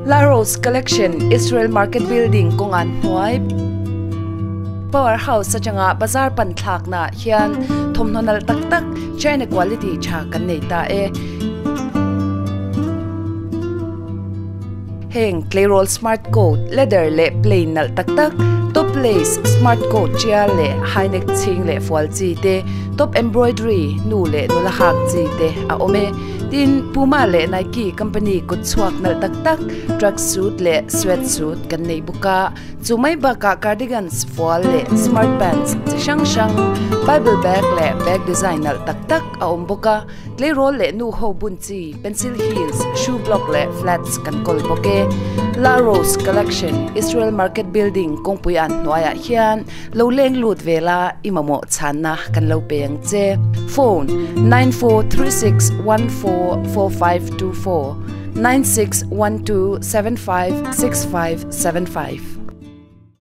La Rose Collection Israel Market Building kawngan hnuai Power House atanga bazar pan thlakna ah hian thawmhnaw nalh tak tak China quality tha kan nei ta e. Heng tleirawl smart coat, leather leh plain nalh tak tak, top lace, smart coat tial leh high neck chhing leh fual chi te, top embroidery, nu leh nula hak chi te a awm e. Tin, Puma leh Nike company kut chhuak nalh tak tak, track suit leh sweat suit kan nei bawk a. Chu mai bakah cardigans fual leh smart pants chi hrang hrang, bible bag leh bag design nalh tak tak a awm bawk a. Tleirawl leh nu ho bun chi pencil heels, shoe block leh flats kan kawl bawk e. La Rose Collection, Israel Market Building kawngpui an hnuaiah hian lo leng lut vela i mamawh chhanna kan lo pe ang che. Phone, 9436144524, 9612756575.